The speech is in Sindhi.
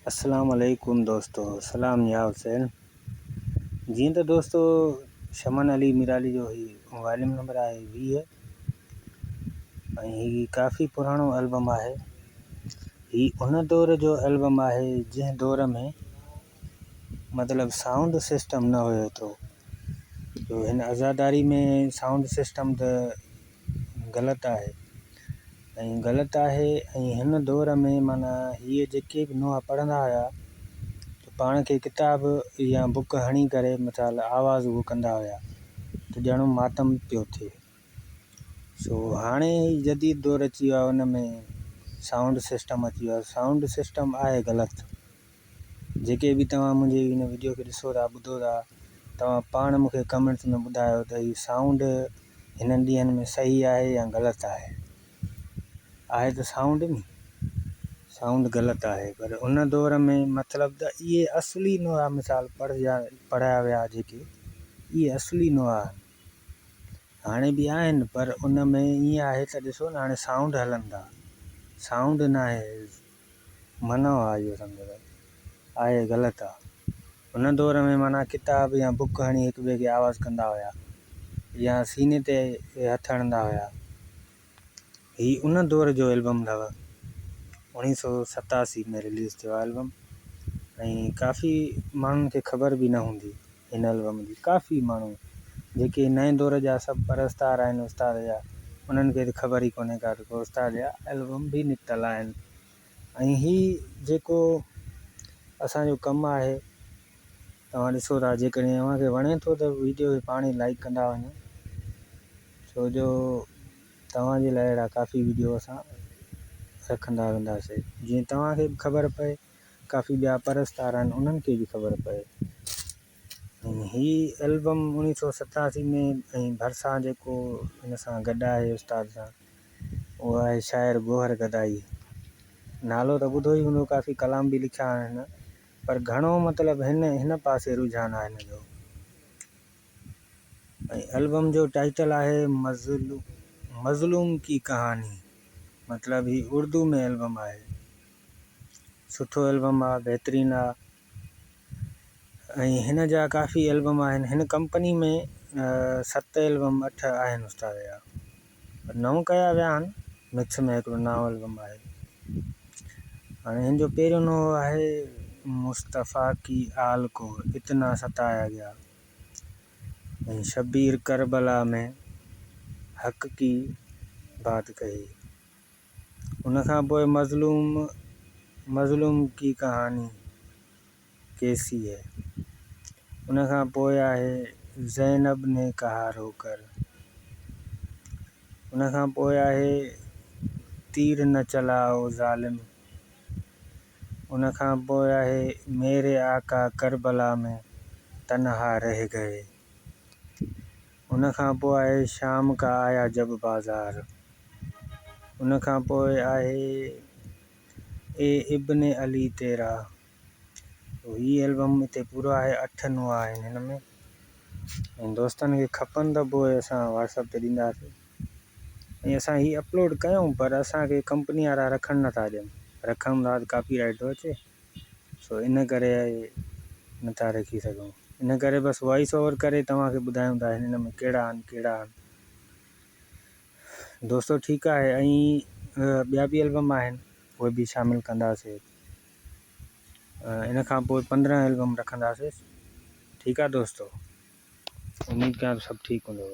اسلام عليڪم دوستو سلام يا حسين جيئن ته دوستو شمن علي ميرالي جو هي واليوم نمبر آهي 20 ۽ هي ڪافي پراڻو البم آهي. هي ان دور جو البم آهي جنهن دور ۾ مطلب سائونڊ سسٽم نه هيو ايترو جو هن عزاداري ۾ سائونڊ سسٽم ته غلط آهي ۽ غلط آهي ۽ هن دور ۾ معنيٰ هيء جيڪي به نوحا پڙهندا هيا ته پاڻ کي ڪتاب يا بڪ هڻي ڪري مثال آواز اهو ڪندا هيا ته ڄڻ ماتم پيو ٿئي. سو هاڻي هي جديد دور اچي ويو آهي ان ۾ سائونڊ سسٽم اچي ويو آهي. سائونڊ سسٽم آهي غلط. جيڪي به توهان منهنجي هن وڊيو کي ڏسو ٿا ٻڌو ٿا توهان پاڻ مون کي ڪمينٽس ۾ ٻڌايو ته هي سائونڊ هنن ڏينهن ۾ صحيح آهي يا غلط آهي. آهي ته سائونڊ ني سائونڊ غلط آهي پر ان دور ۾ مطلب ته اهي اصلي نوحا مثال پڙهجا پڙهايا ويا جيڪي اهي اصلي نوحا آهن هاڻي به آهن پر ان ۾ ائين آهي ته ڏسو نه هاڻي سائونڊ هلن ٿا سائونڊ ناهي منع آ اهو سمجهه ته آهي غلط آ. ان دور ۾ معنيٰ ڪتاب يا بڪ هڻي هڪ ٻئي کي آواز ڪندا هيا يا سيني تي هٿ هڻندا هيا. هي ان دور جو البم اٿو. اوڻيهه سو 87 ۾ رليز ٿيو آ البم ۽ ڪافي ماڻهن کي خبر به نه هوندي هن البم جي. ڪافي ماڻهو جيڪي نئين دور جا سڀ پرستار آهن استاد جا انهن کي ته خبر ئي ڪونهي ڪا ته ڪو استاد جا البم به نڪتل آهن. ۽ هي جيڪو اسان جو ڪم آهي توهان ڏسو ٿا جيڪڏهن اوهان کي وڻي ٿو ته ويڊيو کي پاڻ ئي لائڪ ڪندا وڃو ڇو جو توهان جي لاء اهڙا ڪافي ويڊيو اسان رکندا وينداسي جيئن توهان کي به خبر پئي ڪافي ٻيا پرستار آهن انهن کي به خبر پئي ۽ هي البم 1987 ۾ ۽ ڀرسان جيڪو هن سان گڏ آهي استاد سان اهو آهي شاعر گوهر گدائي. نالو ته ٻڌو ئي هوندو ڪافي ڪلام به لکيا آهن هن پر گهڻو مطلب هن هن پاسي رجحان آهي هن جو ۽ البم جو ٽائيٽل آهي مظلوم ڪي ڪهاني مطلب هي اردو ۾ البم آهي سٺو البم آهي بهترين آهي. ۽ هن جا ڪافي البم آهن هن ڪمپني ۾ ست البم اٺ آهن استاد جا پر نو ڪيا ويا آهن مڪس ۾ هڪڙو نائون البم آهي هاڻي هن جو پهريون نوحو آهي مصطفيٰ ڪي آل ڪو اتنا ستايا گيا ۽ شبير ڪربلا ۾ حق ڪي بات ڪهي. ان کان پوء مظلوم مظلوم ڪي ڪهاني ڪيسي هي. ان کان پوء آهي زينب ني ڪها رو ڪر. ان کان پوء آهي تير نه چلا او ظالم. ان کان پوء آهي ميري آقا ڪربلا ۾ تنها رهه گئي. ان کان پوء آهي شام ڪا آيا جب بازار. ان کان پوء آهي اي ابن علي تيرا. هي البم هتي پورو آهي اٺ نوحا آهن هن ۾ ۽ دوستن کي کپن ته پوء اسان واٽس اپ تي ڏينداسين ۽ اسان هي اپلوڊ ڪيون پر اسان کي ڪمپني وارا رکڻ نٿا ڏين رکون ٿا ته ڪاپي رائيٽ ٿو اچي سو ان ڪري نٿا رکي سگهون ان ڪري بس وائس اوور ڪري توهان کي ٻڌايون ٿا هن ۾ ڪهڙا آهن ڪهڙا آهن دوستو ٺيڪ آهي ۽ ٻيا به البم آهن اهي به شامل ڪنداسي ان کان پوء 15 البم رکنداسي ٺيڪ آهي دوستو اميد ڪيان ٿو سڀ ٺيڪ هوندو.